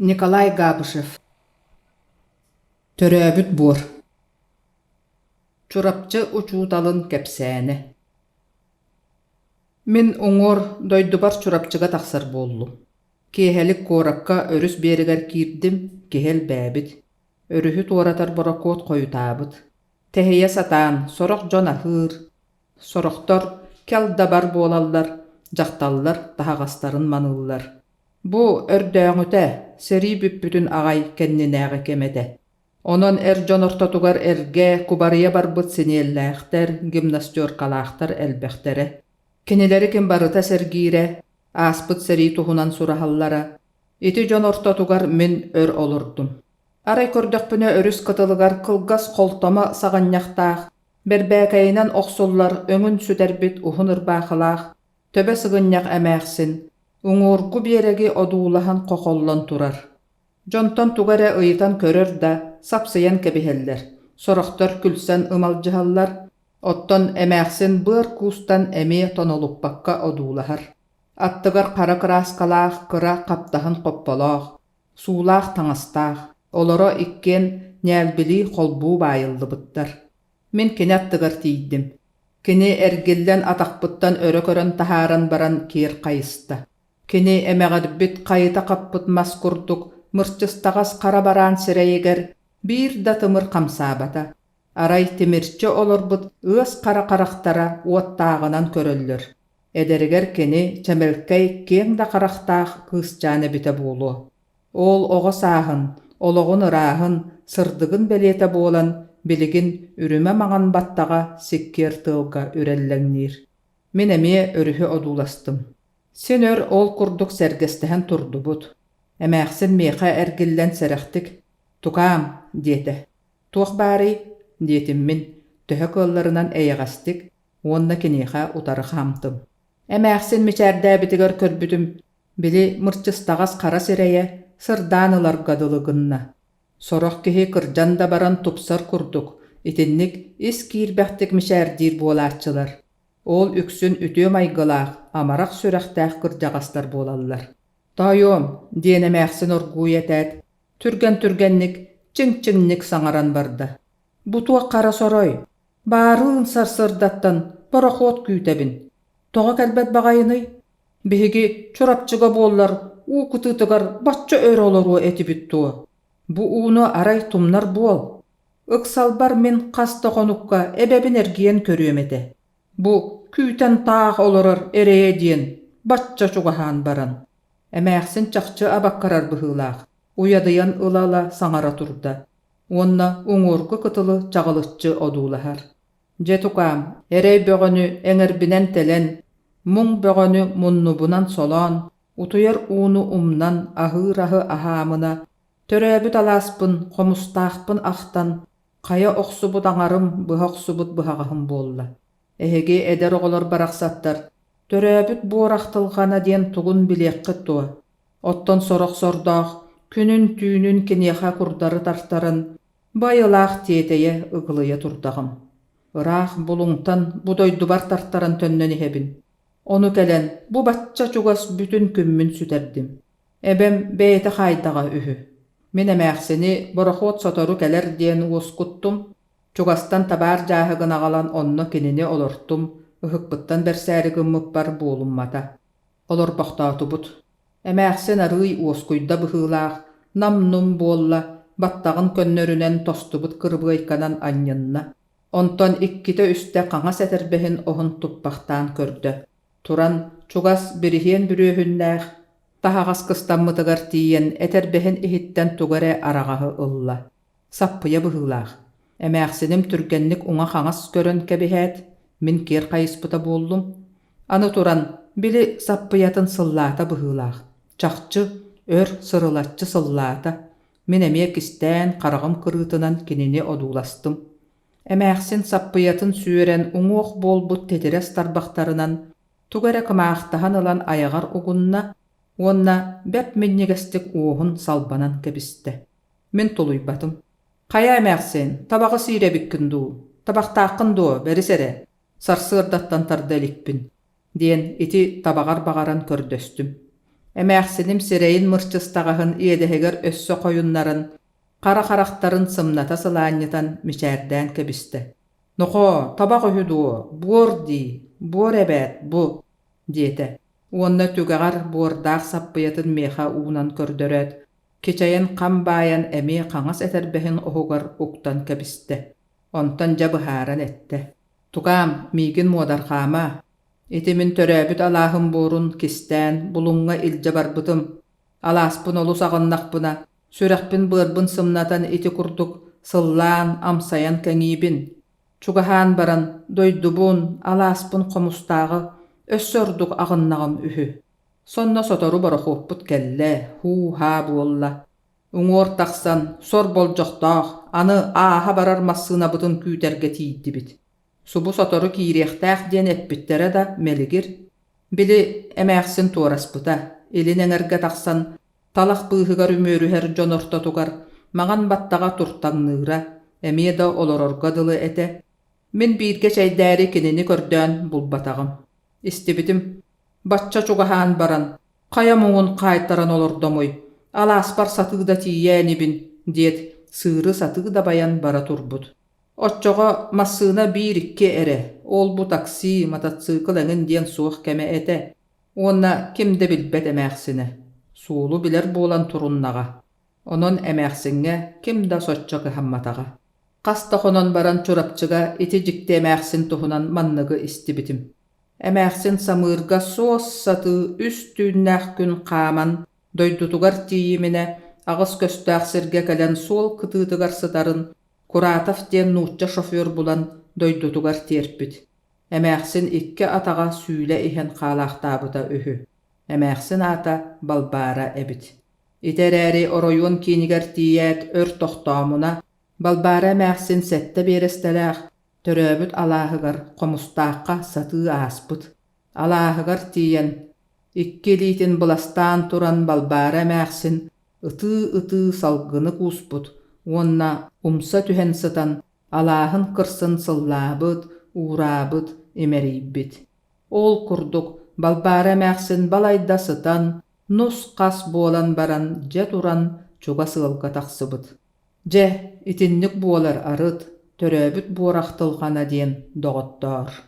Николай Габышев Төрөөбүт буор Чурапчы учууталын кэпсээнэ Мин уҥуор дойдубар Чурапчыга тахсар буоллум. Киэһэлик куоракка өрүс биэрэгэр киирдим, киһи элбээбит. Өрүһү туоратар борокуот хойутаабыт. Тэһийэ сатаан, сорох дьон аһыыр, сорохтор кэл да бар буолаллар, дьахталлар таһаҕастарын маныыллар. Бу өрдөөҕүтэ, сэрии бүппүтүн аҕай кэннинээҕи кэм этэ. Онон эр дьон ортотугар эргэ, кубарыйа барбыт синиэллээхтэр, гимнастеркалаахтар элбэхтэрэ. Кинилэри ким барыта сэргиирэ, ааспыт сэрии туһунан сураһаллара. Ити дьон ортотугар мин өр олордум. Арай көрдөхпүнэ өрүс кытылыгар кылгас холтомо саҕынньахтаах, бэрбээкэйинэн охсуллар өҥүн сүтэрбит уһун ырбаахылаах, төбө сыгынньах эмээхсин, уҥуоргу биэрэги одуулаһан хохоллон турар. Дьонтон тугу эрэ ыйытан көрөр да, сапсыйан кэбиһэллэр, сорохтор күлсэн ымалдьыһаллар, оттон эмээхсин быар куустан эмиэ тонолуппакка одуулаһар. Аттыгар хара кырааскалаах кыра хаптаһын хопполоох, суулаах таҥастаах, олоро иккиэн ньээлбилии холбуу баайыллыбыттар. Мин кини аттыгар тиийдим. Кини эргиллэн атахпыттан өрө көрөн таһааран баран киэр хайыста. Кини эмэҕирбит хайыта хаппыт мас курдук мырчыстаҕас хара бараан сирэйигэр биир да тымыр хамсаабата. Арай тимирчи олорбут ыас хара харахтара уоттааҕынан көрөллөр. Эдэригэр кини чэмэлкэй киэҥ да харахтаах кыысчаан эбитэ буолуо. Ол оҕо сааһын, олоҕун ырааһын, сырдыгын бэлиэтэ буолан, билигин үрүмэ маҥан баттаҕа сиккиэр тыалга үрэллэҥниир. Мин эмиэ өрүһү одууластым. Син өр ол курдук сэргэстэһэн турдубут. Эмээхсин миэхэ эргиллэн сэрэхтик «Тукаам» диэтэ. «Туох баарый?» диэтим мин, төһө кыалларынан эйэҕэстик уонна киниэхэ утары хаамтым. Эмээхсин мичээрдээбитигэр көрбүтүм, Били мырчыстаҕас хара сирэйэ сырдаан ыларга дылы гынна. Сорох киһи кырдьан да баран тупсар курдук, итинник ис киирбэхтик мичээрдиир буолааччылар. Ол үксүн үтүө майгылаах, амарах сүрэхтээх кырдьаҕастар буолаллар. «Тоойуом» диэн эмээхсин оргууй этээт, түргэн-түргэнник, чиҥ-чиҥник саҥаран барда. «Бу туох хара сорой? Баарыын сарсыардаттан борохуот күүтэбин. Тоҕо кэлбэт баҕайыный? Биһиги Чурапчыга буоллар уу кытыытыгар бачча өр олоруо этибит дуо? Бу ууну арай тумнар буол. Ыксалбар мин хас да хонукка эбэбин эргийэн көрүөм этэ. Бу күүтэн таах олорор эрэйэ диэн бачча чугаһаан баран. Эмээхсин чахчы абаккарар быһыылаах, уйадыйан ыла-ыла саҥара турда уонна уҥуоргу кытылы чаҕылыччы одуулаһар. Дьэ тукаам, эрэй бөҕөнү эҥэрбинэн тэлэн, муҥ бөҕөнү муннубунан солоон, утуйар ууну умнан аһыыр аһы аһаамына, төрөөбүт алааспын, хомустаахпын ахтан, хайа охсубут аҥарым быһа охсубут быһаҕаһым буолла. Эһиги эдэр оҕолор барахсаттар, төрөөбүт буор ахтылҕана диэн тугун билиэххит дуо? Оттон сорох сордоох күнүн-түүнүн киниэхэ курдары тартаран, Байылаах тиэтэйэ ыгылыйа турдаҕым. Ыраах Булуҥтан бу дойдубар тартаран төннөн иһэбин. Ону кэлэн бу бачча чугас бүтүн күммүн сүтэрдим. Эбэм бэйэтэ хаайдаҕа үһү. Мин эмээхсини борохуот сотору кэлэр диэн уоскуттум, чугастан табаар дьааһыгын аҕалан онно кинини олортум, ыһыкпыттан бэрсээри гыммыппар буолуммата. Олорбохтоотубут. Эмээхсин арыый уоскуйда быһыылаах, нам-нум буолла, баттаҕын көннөрүнэн тостубут кырыбыайканан анньынна. Онтон иккитэ-үстэ хаҥас этэрбэһин оһун туппахтаан көрдө. Туран, чугас бириһиэн бүрүөһүннээх таһаҕас кыстаммытыгар тиийэн этэрбэһин иһиттэн тугу эрэ араҕаһы ылла. Саппыйа быһыылаах. Эмээхсиним түргэнник уҥа-хаҥас көрөн кэбиһээт, мин киэр хайыспыта буоллум. Аны туран, били саппыйатын сыллаата быһыылаах. Чахчы, өр сырылаччы сыллаата. Мин эмиэ кистээн хараҕым кырыытынан кинини одууластым. Эмээхсин саппыйатын сүөрэн уҥуох буолбут титирэс тарбахтарынан тугу эрэ кымаахтаһан ылан айаҕар угунна уонна бэрт минньигэстик уоһун салбанан кэбистэ. Мин тулуйбатым. «Хайа эмээхсин, табаҕы сиир эбиккин дуу? Табахтааххын дуо, бэрис эрэ, сарсыардаттан тарда иликпин» диэн ити табаҕар баҕаран көрдөстүм. Эмээхсиним сирэйин мырчыстаҕаһын иэдэһигэр өссө хойуннаран, хара харахтарын сымната сылаанньытан мичээрдээн кэбистэ: «Нохоо, табах үһү дуо, буор дии, буор эбээт, бу» диэтэ уонна түгэҕэр буордаах саппыйатын миэхэ уунан көрдөрөөт, кичэйэн хам баайан эмиэ хаҥас этэрбэһин оһугар уктан кэбистэ. Онтон дьэ быһааран эттэ: «Тукаам, миигин муодарҕаама, Ити мин төрөөбүт алааһым буорун кистээн Булуҥҥа илдьэ барбытым. Алааспын олус аҕыннахпына, сүрэхпин-быарбын сымнатан ити курдук сыллаан, амсайан кэҥиибин. Чугаһаан баран, дойдубун, алааспын хомустааҕы өссө ордук аҕыннаҕым үһү. Сонно сотору борохуоппут кэллэ, һуу-һаа буолла. Уҥуор тахсан, сор болдьохтоох, аны ааһа барар массыынабытын күүтэргэ тиийдибит. Субу сотору киириэхтээх диэн эппиттэрэ да мэлигир. Били эмээхсин туораспыта, илин эҥэргэ тахсан талах быыһыгар үмүөрүһэр дьон ортотугар маҥан баттаҕа туртаҥныыра, эмиэ да олорорго дылы этэ. Мин бииргэ чэйдээри кинини көрдөөн булбатаҕым. Истибитим, бачча чугаһаан баран, хайа муҥун хаайтаран олордомуй, алааспар сатыы да тиийээ инибин, диэт, сыыры сатыы дабайан бара турбут. Оччоҕо массыына биир-икки эрэ, ол-бу такси, мотоцикл эҥин диэн суох кэмэ этэ уонна ким да билбэт эмээхсинэ, суолу билэр буолан туруннаҕа. Онон эмээхсиҥҥэ ким да соччо кыһамматаҕа. Хас да хонон баран Чурапчыга ити дьикти эмээхсин туһунан манныгы истибитим. Эмээхсин самыырга суос сатыы үс түүннээх күн хааман дойдутугар тиийиминэ аҕыс көстөөх сиргэ кэлэн суол кытыытыгар сытарын Куратов диэн нуучча шофер булан дойдутугар тиэрпит. Эмээхсин икки атаҕа сүүлэ иһэн хаалаахтаабыта үһү. Эмээхсин аата Балбаара эбит. Ити эрээри оройуон киинигэр тиийээт өр тохтоомуна, Балбаара эмээхсин сэттэ биэрэстэлээх төрөөбүт алааһыгар Хомустаахха сатыы ааспыт. Алааһыгар тиийэн, икки илиитин быластаан туран Балбаара эмээхсин ытыы-ытыы салгыны кууспут уонна умса түһэн сытан алааһын кырсын сыллаабыт, уураабыт, имэрийбит. Ол курдук Балбаара эмээхсин балайда сытан, нус-хас буолан баран дьэ туран чугас ыалга тахсыбыт. Дьэ, итинник буолар арыт, төрөөбүт буорах тылҕана диэн доҕоттоор.